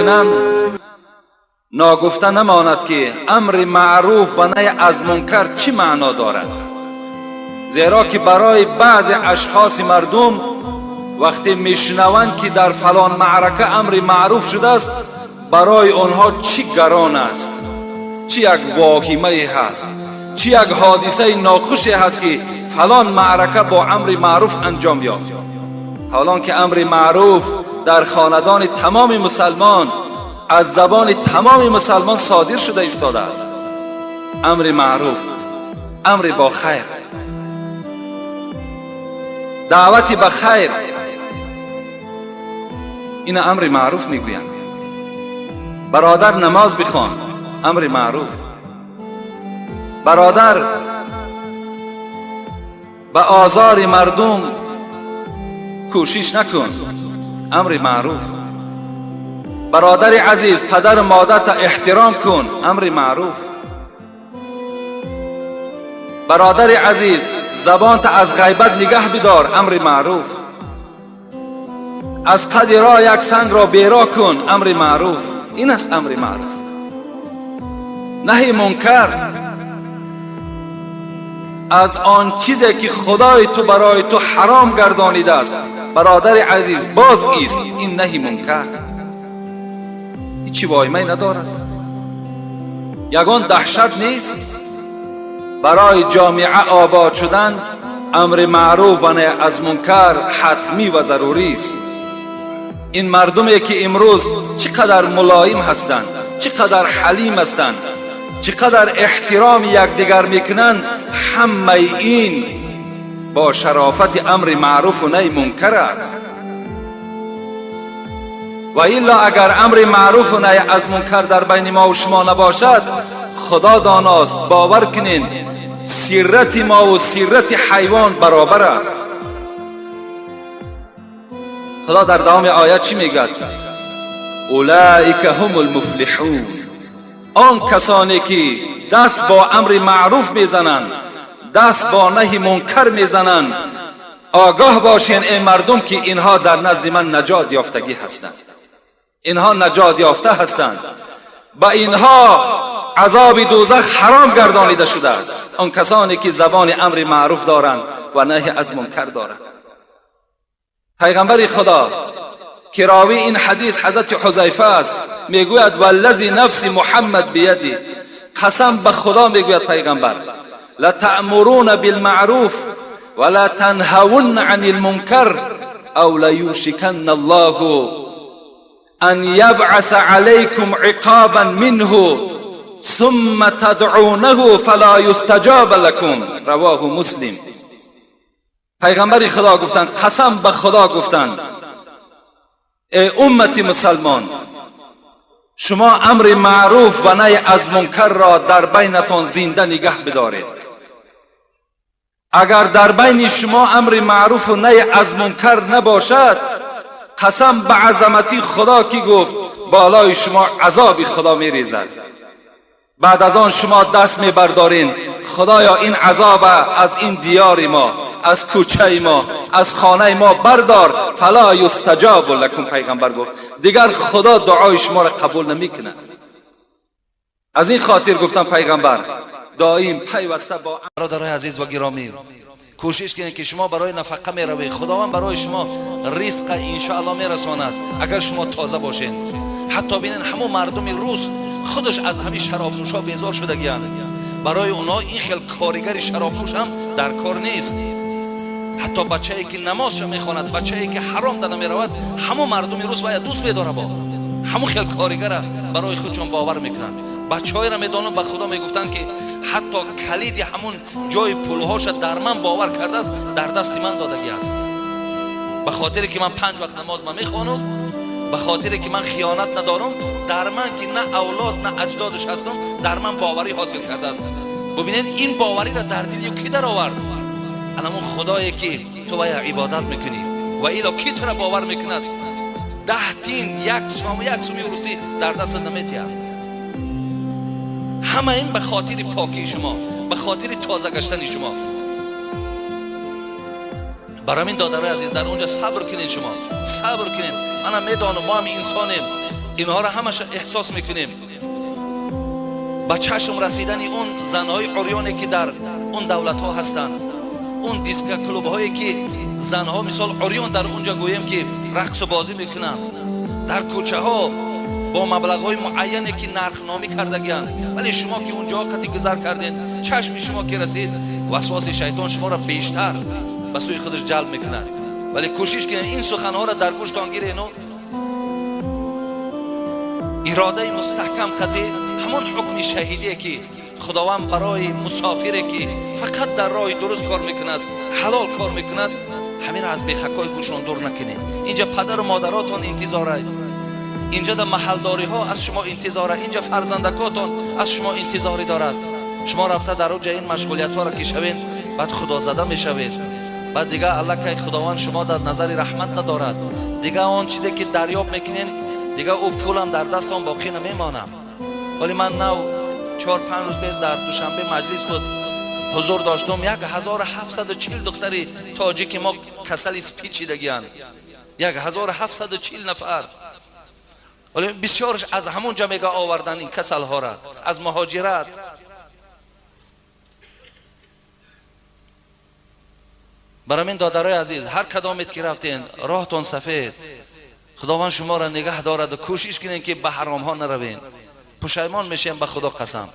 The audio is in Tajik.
мекунам, ногуфта намонад ки амри маъруф ва наҳй аз мункар чӣ маъно дорад. Зеро ки барои баъзе ашхоси мардум вақте мешунаванд, ки дар фалон маърака амри маъруф шудааст, барои онҳо чӣ гарон аст, чӣ як воҳимае ҳаст, чӣ як ҳодисаи нохуше ҳаст, ки фалон маърака бо амри маъруф анҷом ёфт. Ҳолон ки амри маъруф дар хонадони тамоми мусалмон аз забони тамоми мусалмон содир шуда истодааст. Амри маъруф, амри бо хайр, даъвати ба хайр, ина амри маъруф мегӯянд. Бародар, намоз бихон, амри маъруф. Бародар, ба озори мардум кӯшиш накун, амри маъруф. Бародари азиз, падару модарта эҳтиром кун, амри маъруф. Бародари азиз, забонта аз ғайбат нигаҳ бидор, амри маъруф. Аз қади роҳ як сангро беро кун, амри маъруф. Ин аст амри маъруф. Наҳи мункар аз он чизе ки худои ту барои ту ҳаром гардонидааст, бародари азиз, боз ист, ин наҳи мункар. Ҳичи воҳимае надорад, ягон даҳшат нест. Барои ҷомеа обод шудан амри маъруф ва наҳй аз мункар ҳатмӣ ва зарурӣ аст. Ин мардуме ки имрӯз чӣ қадар мулоим ҳастанд, чӣ қадар ҳалим ҳастанд, чӣ қадар эҳтироми якдигар мекунанд, ҳамаи ин бо шарофати амри маъруфу наҳи мункар аст. Ва илло агар амри маъруфу наҳй аз мункар дар байни мо шумо набошад, худо доност, бовар кунед, сирати мову сирати ҳайвон баробар аст. Худо дар давоми оят чӣ мегӯяд? أولئك هم المفلحون. Он касоне ки даст бо амри маъруф мезананд, даст бо наҳи мункар мезананд, огоҳ бошен, эй мардум, ки инҳо дар назди ман наҷот ёфтагӣ ҳастанд. Инҳо наҷот ёфта ҳастанд, ба инҳо азоби дӯзах ҳаром гардонида шудааст. Он касоне ки забони амри маъруф доранд ва наҳи аз мункар доранд. Пайғамбари худо, ки ровии ин ҳадис ҳазрати Ҳузайфа аст, мегӯяд: والذي نفس محمد بيده, қасам ба худо, мегӯяд пайғамбар, لتأمرن بالمعروف ولتنهون عن المنكر أو ليوشكن الله أن يبعث عليكم عقابا منه ثم تدعونه فلا يستجاب لكم. رواه مسلم. Пайғамбари худо гуфтанд, қасам ба худо гуфтанд: эй уммати мусалмон, шумо амри маъруф ва наҳй аз мункарро дар байнатон зинда нигаҳ бидоред. Агар дар байни шумо амри маъруфу наҳй аз мункар набошад, қасам ба азамати худо ки гуфт, болои шумо азоби худо мерезад. Баъд аз он шумо даст мебардорин: худоё, ин азоба аз ин диёри мо, аз кӯчаи мо, аз хонаи мо бардор. فلا يستجاب لكم. Пайғамбар гуфт, дигар худо дуои шуморо қабул намекунад. Аз ин хотир гуфтам, пайғамбар доим пайваста бо Бародарои азиз ва гиромӣ, кӯшиш кунед, ки шумо барои нафақа меравед, худованд барои шумо ризқа иншоалло мерасонад, агар шумо тоза бошед. Ҳатто бинед, ҳамон мардуми рус худаш аз ҳамин шаробнӯшҳо безор шудагиянд. Барои онҳо ин хел коригари шаробнӯш ҳам дар кор нест. Ҳатто бачае ки намозша мехонад, бачае ки ҳаром да намеравад, ҳамон мардуми рус вая дӯст медора, бо ҳамон хел коригара барои худшон бовар мекунанд. Бачаҳоеро медонам, ба худо, мегуфтанд, ки ҳатто калиди ҳамун ҷои пулҳоша дар ман бовар кардааст, дар дасти ман додагӣ аст, ба хотире ки ман панҷ вақт намоз ма мехонам, ба хотире ки ман хиёнат надорам. Дар ман, ки на авлод, на аҷдодаш ҳастам, дар ман боварӣ ҳосил кардааст. Бубинед, ин бовариро дар дили кӣ даровард? Анамон худое ки ту вая ибодат мекунӣ. Ва ило кӣ тура бовар мекунад? 10 тин, як сом, як суми русӣ дар дастат наметиҳад. Ҳама ин ба хотири покии шумо, ба хотири тоза гаштани шумо. Барои ҳамин, додарои азиз, дар онҷа сабр кунед, шумо сабр кунед. Мана медонам, мо ҳам инсонем. Инҳоро ҳамаша эҳсос мекунем. Ба чашм расидани он занҳои урёне ки дар он давлатҳо ҳастанд, он дискоклубҳое ки занҳо мисол урён дар онҷа гӯем ки рақсу бозӣ мекунанд, дар кӯчаҳо бо маблағҳои муайяне ки нархномӣ кардагианд, вале шумо ки онҷо қати гузар кардед, чашми шумо ки расид, васвоси шайтон шуморо бештар ба сӯи худаш ҷалб мекунад. Вале кӯшиш кунед ин суханҳоро дар гӯштон гирену иродаи мустаҳкам қати ҳамон ҳукми шаҳидие ки худованд барои мусофире ки фақат дар роҳи дуруст кор мекунад, ҳалол кор мекунад, ҳаминро аз бехакҳои хушон дур накунед. Инҷа падару модаротон интизора, инҷа дар маҳалдориҳо аз шумо интизора, инҷа фарзандакотон аз шумо интизорӣ дорад. Шумо рафта дар оҷа ин машғулиятҳоро ки шавед, баъд худозада мешавед, баъд дига аллакай худованд шумо дар назари раҳмат надорад. Дига он чизе ки дарёб мекунед, дига ӯ пулам дар дастон боқӣ намемонад. Вале ман нав 4-5 рӯз пеш дар Душанбе маҷлис буд, ҳузур доштум. 1740 духтари тоҷики мо касали спид шидагианд, 1740 нафар. Вале бисёрш аз ҳамон ҷа мега овардан ин касалҳоро, аз муҳоҷират. Барамин додарои азиз, ҳар кадомет ки рафтен, роҳтон сафед, худованд шуморо нигаҳ дорад. Кӯшиш кунед ки ба ҳаромҳо наравед, пушаймон мешем, ба худо қасам.